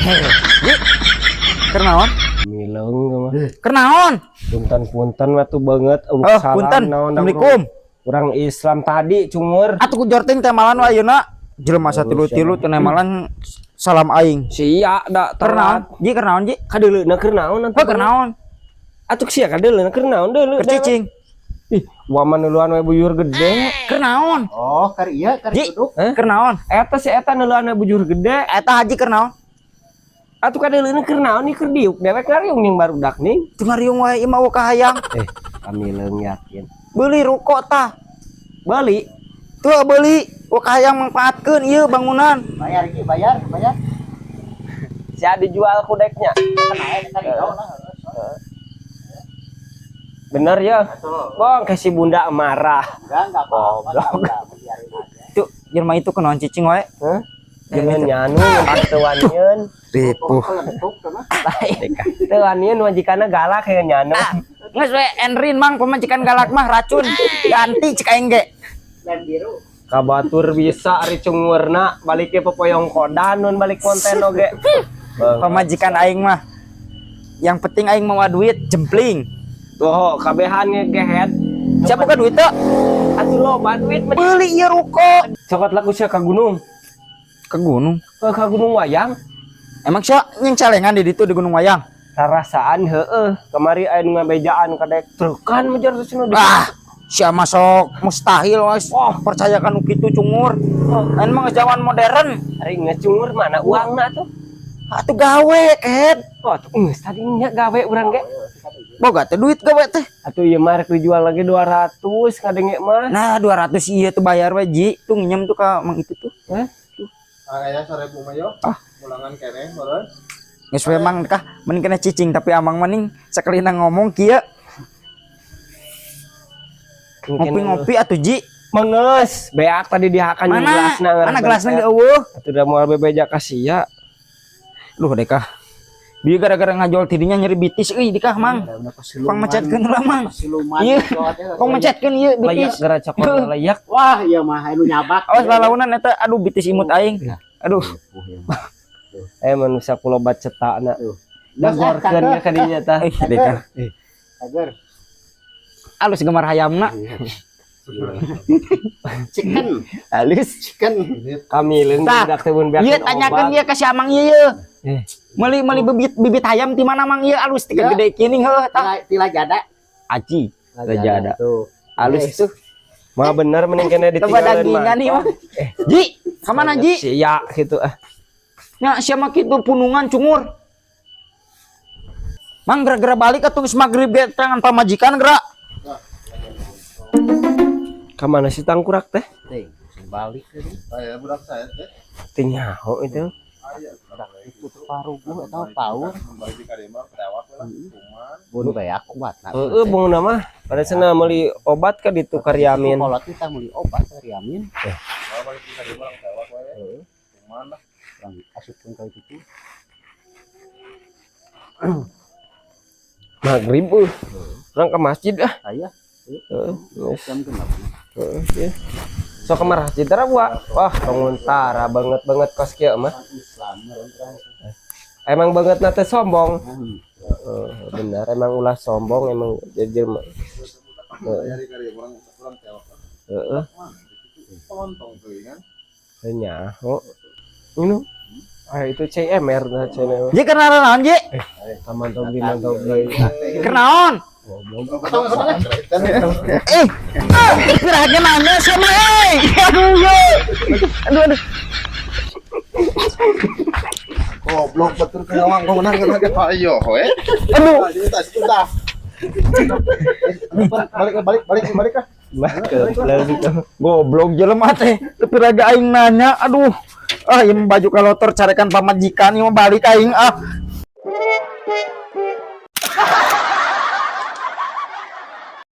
Ji. Keur naon? Mileung mah. Keur naon? Punten-punten mah tuh banget. Oh, punten. Assalamualaikum. Urang Islam tadi cungur. Atuh ku jorting teh malan we ayeuna. Jelema satilu-tilu teh malan salam aing. Sia da Keur naon? telat. Ji, keur naon, Ji? Kadeuleuna keur naon Heuh, keur naon? Atuh sia kadeuleuna keur naon deuleu. Keur cicing. Ih, wa neuluan we bujur gede. Keur naon? Oh, keur ieu keur Ji, duduk. Hah? keur naon? Eta si eta neuluan we bujur gede. Eta haji keur naon? Atuh kadeuleuna keur naon nih, keur diuk dewek ngariung ning barudak ning. Teu ngariung wae, ieu mah kahayang. Eh, kamileung yakin. Beuli ruko tah. Beli. Tuh beuli, euweuh kahayang manfaatkeun ieu bangunan. Bayar iki, bayar, bayar. Sia dijual kudeknya. Kan aya tadi lah. Bener ya? Betul. Bang, ke si bunda marah. Enggak apa-apa. Goblok. Enggak, biarin aja. Tuh, jelema itu kunaon cicing wae. Hah? Jangan nyanu teu wanieun. Ripuh. Kelentuk tuh mah. Teu wanieun majikanna galak ya nyanu. Ah, geus we Enrin, Mang, pamajikan galak mah racun. Ganti cek aing ge. Lem biru. Kabatur bisa ari cungurna balik ke popoyong kodan nun balik konten oge. Bang. Pamajikan aing mah yang penting aing mau duit jempling. Tuh, kabehan ngegehet. Siapa ka duit teh? Atuh loba duit mah. Beli ieu ruko. Cokot laku sia ka gunung. Ke gunung. Ke Gunung Wayang. Emang sia nyeng celengan di ditu di Gunung Wayang? Rarasaan heueuh. Kamari aya nu ngabejaan kadek trukan mejar cenah di. Ah, sia masuk mustahil wes. Wah, percaya kan kitu cungur. Lain mah geus zaman modern. Ari geus cungur mana uangna tuh? Atuh gawe, kehed. Oh, tuh geus tadi nya gawe urang ge. Boga teh duit gawe teh. Atuh ieu mah rek dijual lagi 200 ngadenge mah. Nah, 200 iya tuh bayar we, Ji. Tuh nginjem tuh ka mang itu tuh. Hah? Ah, kayaknya 1000 mah yo. Ah. Mulangan keneh meureun. Geus we mang kah mending kena cicing, tapi amang mending sakalina ngomong kieu ngopi-ngopi atuh, Ji. Menges, beak tadi dihakan jeung Mana? gelasna. Mana gelasna ge euweuh? Atuh da moal bebeja ka sia. Duh, dekah. Bieu gara-gara ngajol tidinya nyeri bitis euy dikah, Mang. Pang mecetkeun heula, Mang. Siluman. Iya. Pang mecetkeun ieu Layak bitis. gara cokor layak. Wah, iya mah anu nyabak. Awas lalaunan eta, aduh, bitis imut aing. Aduh. Eh, manusia ku loba cetakna. Tuh. Dagorkeun ya ka dinya tah. Eh, dekah. Agar. Alus gemar hayamna. Chicken, Halus. Chicken. Kami leung Tah, budak teh mun beakeun Ieu tanyakeun ieu ka si Amang ieu ieu. Eh. Meuli meuli bibit bibit hayam ti mana, Mang, ieu alus ti Ya. gede kining heuh tah. Tila jada. Aji. Lajada. Tuh. Alus tuh. Mah bener mending kena Coba ditinggalin dagingan nih mah. Ji, ka mana, Ji? Sia gitu ah. Nya sia mah kitu punungan cungur. Mang, gara-gara balik atuh geus magrib ge tangan pamajikan geura. Ka mana si tangkurak teh? Teh, balik ke Saya budak saya teh. Teu nyaho itu. Aya. Itu paruguh atau paur. Balik ka dieu mah tewak we lah. Kuman. Bun beak kuat. Heeh, bung mah. Pada sana meuli obat ka ditu Karyamin. Kalau kita meuli obat Karyamin, Kalau balik ka dieu mah tewak we. Kuman lah. Yang asupkeun ka itu. Maghrib euy. Urang ke masjid ah. Aya, Heeh, geus. Jam genep. Heeh, ieu. Sok ke masjid tara buah. Wah, tara banget banget kos kieu mah. Islam meureun. Emang banget nate sombong. Hmm. Heeh, benar emang ulah sombong emang jadi jelema. Dari ka dieu urang urang tewak lah. Heeh, Mana? Tontong teuing kan. teu nyaho. Ini ah itu CMR nah CMR. Ji, keur naon, Ji? Taman tobli mantap deui. Keur naon? Goblok. Eh, istirahatnya nanya sama eh. Aduh, yo. Aduh, aduh. Goblok betul ke ngawang kok menang kan ayo we. Aduh. Itu sudah. Balik balik balik balik ah. Mah kebleng. Goblok jelema teh. Tapi raga aing nanya, aduh. Ah, ieu mah baju kalotor carekan pamajikan, ieu mah balik aing ah.